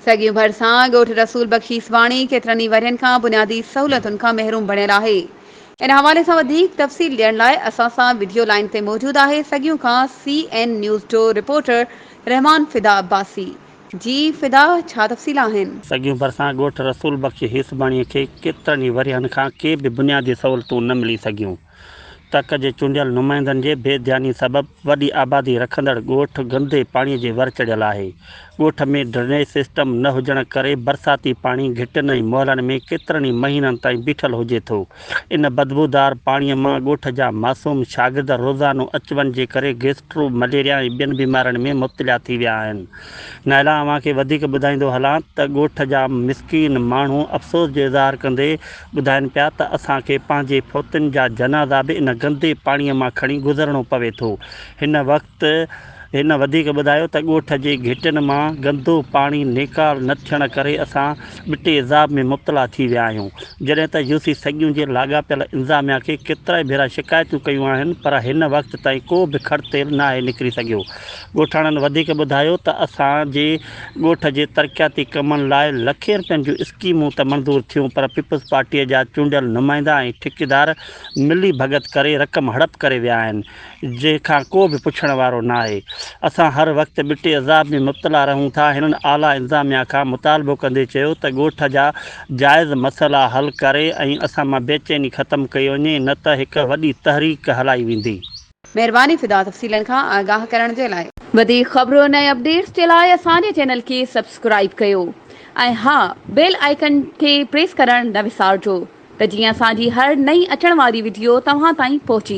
سڳيون ڀرسان ڳوٺ رسول بخش عيسواڻي ڪيترن ئي ورهين کان بنيادي سهولتن کان محروم بڻيل آهي. ان حوالي سان وڌيڪ تفصيل ڏيڻ لاء اسان سان وڊيو لائين تي موجود آهي سڳيون کان سي اين نيوز جو رپورٽر رحمان فدا عباسي. جي فدا ڇا تفصيل آهن؟ سڳيون ڀرسان ڳوٺ رسول بخش هيسباڻي کي ڪيترن ئي ورهين کان ڪي به بنيادي سهولتون نه ملي سگهيون. تڪ جي چونڊيل نمائندن جي بي ڌياني سبب وڏي آبادي رکندڙ ڳوٺ گندي پاڻي جي ور چڙهيل آهي. ڳوٺ ۾ ڊرينيج سسٽم نه هجڻ ڪري برساتي پاڻي گهٽين ۽ محلن ۾ ڪيترن ئي مهينن تائين بيٺل هجي ٿو. ان بدبودار پاڻي مان ڳوٺ جا معصوم شاگرد روزانو اچ وڃ جي ڪري گيسٽرو، مليريا ۽ ٻين بيمارين ۾ مبتلا ٿي ويا آهن. نائلا اوهان کي وڌيڪ ٻڌائيندو هلان ته ڳوٺ جا مسڪين ماڻهو افسوس جو اظهار ڪندي ٻڌائين پيا ته اسان کي پنهنجي فوتين جا جنازا به ان گندي پاڻيء مان کڻي گذرڻو پوي ٿو. هن وقت هن وڌيڪ ٻڌايو ته ڳوٺ جي گهٽين مان گندو پاڻي نيڪال نه ٿيڻ ڪري اسان ٻٽي عذاب ۾ مبتلا ٿي ويا آهيون. جڏهن ته يوسي سڳيون جي لاڳاپيل انتظاميا کي ڪيترائي ڀيرا شڪايتون ڪيون آهن پر هن وقت تائين ڪو به کڙ تيل ناهي نڪري سگهيو. ڳوٺاڻن وڌيڪ ٻڌايو ته اسان جي ڳوٺ جي ترقياتي ڪمن لاء لکين رپين جون اسڪيمون ته منظور ٿيون پر پيپلز پارٽيء جا چونڊيل نمائندا ۽ ٺيڪيدار ملي ڀڳت ڪري رقم هڙپ ڪري ويا آهن جنهن کان ڪو به پڇڻ وارو ناهي. اسان هر وقت ٻٽي عذاب ۾ مبتلا رهون ٿا. هنن اعليٰ انتظاميا کان مطالبو ڪندي چيو ته ڳوٺ جا جائز مسئلا حل ڪري ۽ اسان مان بيچيني ختم ڪئي وڃي نه ته هڪ وڏي تحريڪ هلائي ويندي. مهرباني فدا تفصيلن کان آگاهه ڪرڻ جي لاء. وڌيڪ خبرن ۽ اپڊيٽس جي لاء اسان جي چينل کي سبسڪرائيب ڪيو ۽ ها بيل آئيڪن کي پريس ڪرڻ نه وسارجو ته جيئن اسان جي هر نئين اچڻ واري وڊيو توهان تائين پهچي.